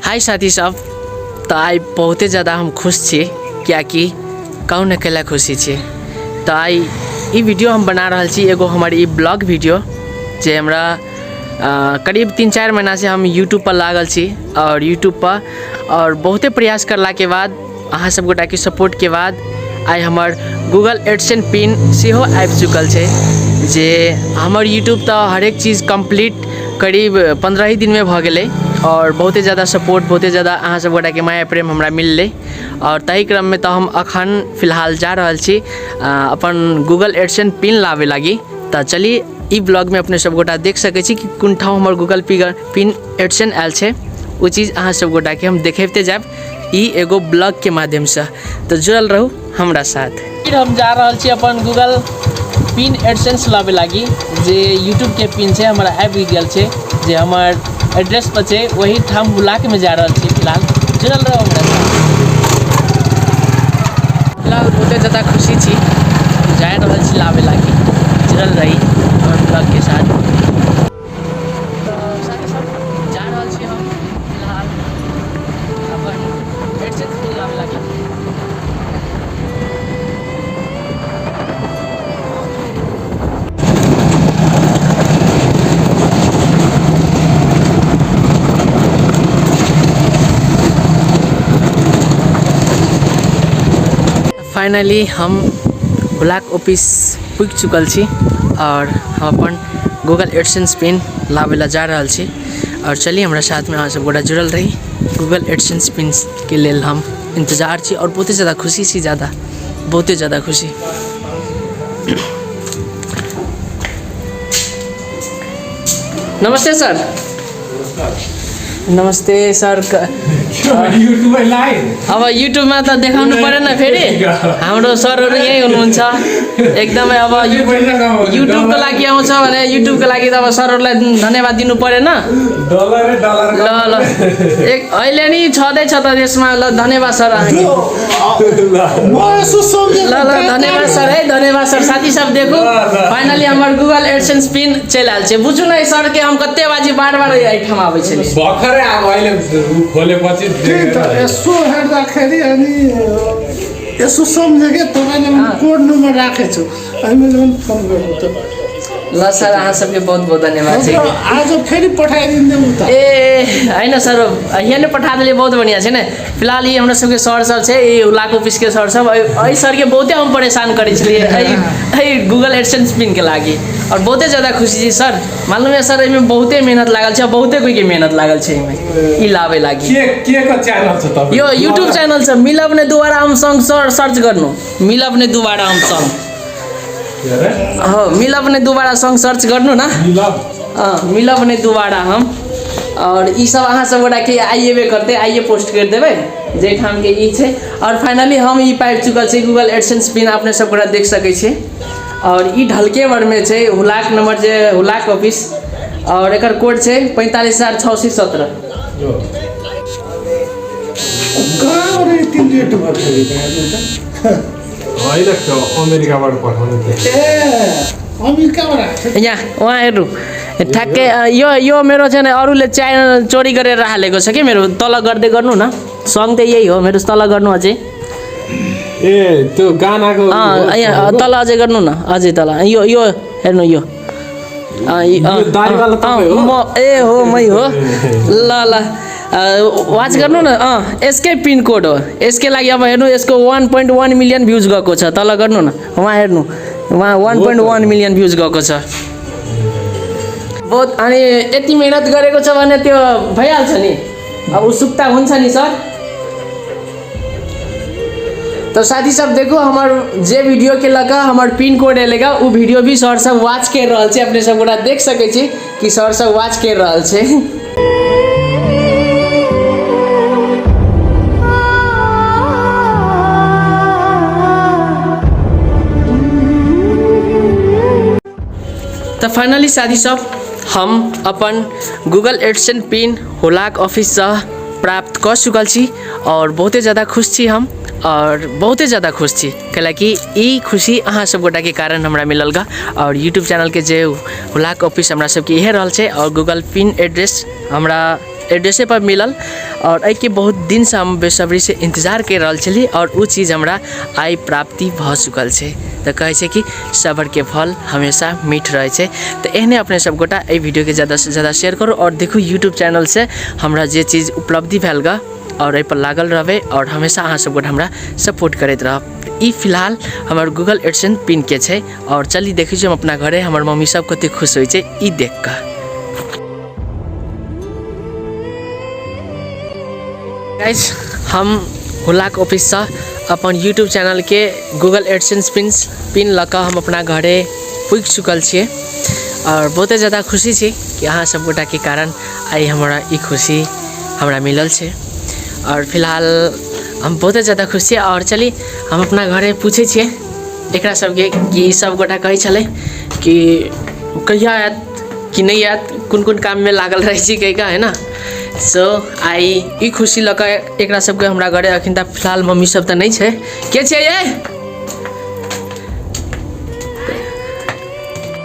हाय साथी सब, तऽ आइ बहुते ज़्यादा हम खुश छी, कियाकि कहू ने कैला खुशी छी। तऽ आइ ई वीडियो हम बना रहल छी, एगो हमर ई ब्लॉग वीडियो जे हमरा करीब 3-4 महीना से हम यूट्यूब पर लागल छी और यूट्यूब पर और बहुते प्रयास करला के बाद अहाँ सब गोटा के सपोर्ट के बाद आइ हमर गूगल एडसेंस पिन सेहो आबि चुकल छै, जे हमर यूट्यूब तऽ हरेक चीज कम्प्लीट करीब 15 ही दिनमे भऽ गेलै और बहुते ज़्यादा सपोर्ट, बहुते ज़्यादा अहाँ सब गोटाके माया प्रेम हमरा मिललै। और ताहि क्रममे तऽ हम अखन फिलहाल जा रहल छी अपन गूगल एडसेंस पिन लाबे लागी। तऽ चली ई ब्लॉगमे अपने सब गोटा देख सकै छी कि कोन ठाम हमर गूगल पिन एडसेंस आयल छै, ओ चीज अहाँ सब गोटाके हम देखेबते जायब ई एगो ब्लॉग के माध्यम से। तऽ जुड़ल रहू हमरा साथ। फिर हम जा रहल छी अपन गूगल पिन एडसेंस लाबे लागी, जे यूट्यूब के पिन छै हमरा आबि गेल छै, जे हमर एड्रेस पर छै, वही ठाम बुला के में जा रहल छी। फिलहाल जुड़ल रहू हमरा साथ। फिलहाल बहुते ज़्यादा खुशी छी, जा रहल छी लाबे लागी, जुड़ल रही हमर ब्लॉग के साथ। तऽ साथी सब जा रहल छी हम फिलहाल अपन एडसेंस पिन लाबे लागी। फाइनली हम ब्लॉक ऑफिस पुगि चुकल छी और हम अपन गूगल एडसेंस पिन लाबे ला जा रहल छी। और चलिए हमरा साथ में अहाँ सब गोटा जुड़ल रही। गूगल एडसेंस पिन के लेल हम इंतजार छी और बहुते ज़्यादा खुशी छी, ज़्यादा बहुते ज़्यादा खुशी। नमस्ते सर। नमस्ते सर। अब युट्युबमा त देखाउनु परेन, फेरि हाम्रो सरहरू यहीँ हुनुहुन्छ एकदमै। अब युट्युबको लागि आउँछ भने युट्युबको लागि त अब सरहरूलाई धन्यवाद दिनु परेन। ल ल, एक अहिले नि छँदैछ त त्यसमा। ल धन्यवाद सर अहाँके। ल ल धन्यवाद सर है, धन्यवाद सर। साथी सब देखू फाइनली हमर गूगल एडसेंस पिन चलि आयल छै। बुझू ने सर के हम कते बाजी बार बार एहिठाम आबै छलियै। भर्खरै अब अहिले खोलेपछि त्यही त यसो हेर्दाखेरि अनि यसो सम्झेँ कि तपाईँले पनि कोड नम्बर राखेको छु, अनि मैले पनि फोन गर्नु त। ल सर अहाँ सबके बहुत बहुत धन्यवाद छै। आज फेरि पठाइदिँदै उता। ए होइन सर, यहाँ नै पठा देलियै, बहुत बढ़िया छै ने। फिलहाल ई हमरा सबके सर सब छै, ई हुलाक ऑफिसके सर सब। एहि सरके बहुते हम परेशान करै छलियै एहि गूगल एडसेंस पिन के लागि और बहुते ज़्यादा खुशी छी सर। मालूम है सर एहिमे बहुते मेहनत लागल छै, बहुते कोइके मेहनत लागल छै एहिमे ई लाबे लागि। के को च्यानल छ तपाईँ? यो युट्युब च्यानल छ, मिलब ने दोबारा हम सँग सर सर्च गर्नु, मिलब ने दोबारा हम सँग। हो, मिलब ने दोबारा सँग सर्च गर्नु न। मिलब ने दोबारा हम। और ई सब अहाँ सब गोटा के आइएबे करतै, आइए पोस्ट कर देबै जाहिठाम के ई छै। और फाइनली हम ई पाबि चुकल छी गूगल एडसेंस पिन, अपने सब गोटा देख सकै छी। और ई ढलकेवरमे छै, हुलाक नंबर जे हुलाक ऑफिस, और एकर कोड छै 45,617। कहाँबाट यति लेट भयो फेरि त? होइन, अमेरिकाबाट पठाउनु थियो। ए अमेरिकाबाट आएको थियो? यहाँ उहाँ हेर्नु ठ्याक्कै, यो मेरो चाहिँ नि अरूले च्यानल चोरी गरेर हालेको छ कि मेरो, तल गर्दै गर्नु न, सङ त यही हो मेरो, तल गर्नु अझै। ए त्यो गानाको यहाँ तल अझै गर्नु न, अझै तल, यो यो हेर्नु यो। यो दारीवाला तपाईँ हो? म, ए हो मै हो। ल ल, वाच गर्नु न। यसकै पिन कोड हो, यसकै लागि अब हेर्नु यसको 1.1 मिलियन भ्युज गएको छ। तल गर्नु न, उहाँ हेर्नु, उहाँ 1.1 मिलियन भ्युज गएको छ। बहुत अनि यति मेहनत गरेको छ भने त्यो भइहाल्छ नि, अब उत्सुकता हुन्छ नि सर। तो साथी सब देखो हमर जे वीडियो के लगा हमर पिन कोड एलेगा, उ वीडियो भी सर सब वाच कर रहल छै। अपने सब गोटा देख सकै छी कि सर सब वाच कर रहल छै। तो फाइनली साथी सब हम अपन गूगल एडसेंस पिन हुलाक ऑफिससँ प्राप्त कऽ चुकल छी और बहुते ज़्यादा खुश छी हम, और बहुते ज़्यादा खुश छी कैलाकि ई खुशी अहाँ सब गोटाके कारण हमरा मिलल गा। और यूट्यूब चैनलके जे हुलाक ऑफिस हमरा सबके इहे रहल छै और गूगल पिन एड्रेस हमरा एड्रेसे पर मिलल और एहिके बहुत दिनसँ हम बेसब्रीसँ इंतजार करि रहल छली और ओ चीज हमरा आइ प्राप्ति भऽ चुकल छै। तऽ कहै छै कि सब्रके फल हमेशा मीठ रहै छै। तऽ एहने अपने सब गोटा एहि वीडियोके ज़्यादासँ ज़्यादा शेयर करू और देखू यूट्यूब चैनलसँ हमरा जे चीज उपलब्धि भेल ग और एहिपर लागल रहबै और हमेशा अहाँ सब गोटा हमरा सपोर्ट करैत रहब। ई फिलहाल हमर गूगल एडसेंस पिन के छै और चली देखै छी हम अपना घरे हमर मम्मी सब कते खुश होइ छै ई देख कऽ। गाइस हम हुलाक ऑफिससँ अपन यूट्यूब चैनलके गूगल एडसेंस पिन लऽ कऽ हम अपना घरे पुगि चुकल छियै और बहुते ज़्यादा खुशी छी कि अहाँ सब गोटाके कारण आइ हमरा ई खुशी हमरा मिलल छै और फिलहाल हम बहुते ज़्यादा खुश छियै। और चली हम अपना घरे पूछै छियै एकरा सबके कि सब गोटा कहै छलै कि कहिया आयत कि नहि आयत, कोन कोन काममे लागल रहै छी कहि कऽ, है ना। सो आइ ई खुशी लऽ कऽ एकरा सबके हमरा घरे अखन तक फिलहाल मम्मी सब तऽ नहि छै। के छै ये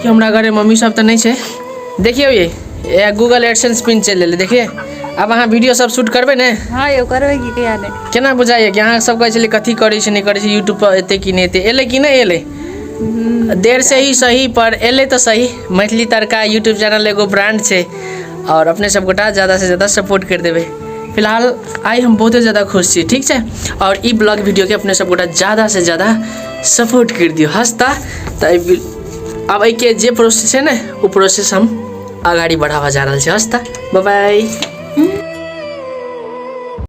कि हमरा घरे मम्मी सब तऽ नहि छै। देखियौ ये गूगल एडसेंस पिन चलि एलै। देखिए आब अहाँ वीडियो सब शूट करबै ने? हाँ यौ करबै की किया नहि। केना बुझाइए कि अहाँ सब कहै छलियै कथी करै छै नहि करै छै यूट्यूब पर एतै कि नहि एतै, एलै कि नहि एलै? देर से ही सही पर एलै तऽ सही। मैथिली तड़का यूट्यूब चैनल एगो ब्रांड छै और अपने सब गोटा ज़्यादा से ज़्यादा सपोर्ट कर देबै। फिलहाल आइ हम बहुते ज़्यादा खुश छी, ठीक छै। और ई ब्लॉग वीडियो के अपने सब गोटा ज़्यादा से ज़्यादा सपोर्ट कर दियौ। हँसता तऽ आब एहिके जे प्रोसेस छै ने ओ प्रोसेस हम अगाडि बढ़ाबऽ जा रहल छी। हँसता, बाय बाय।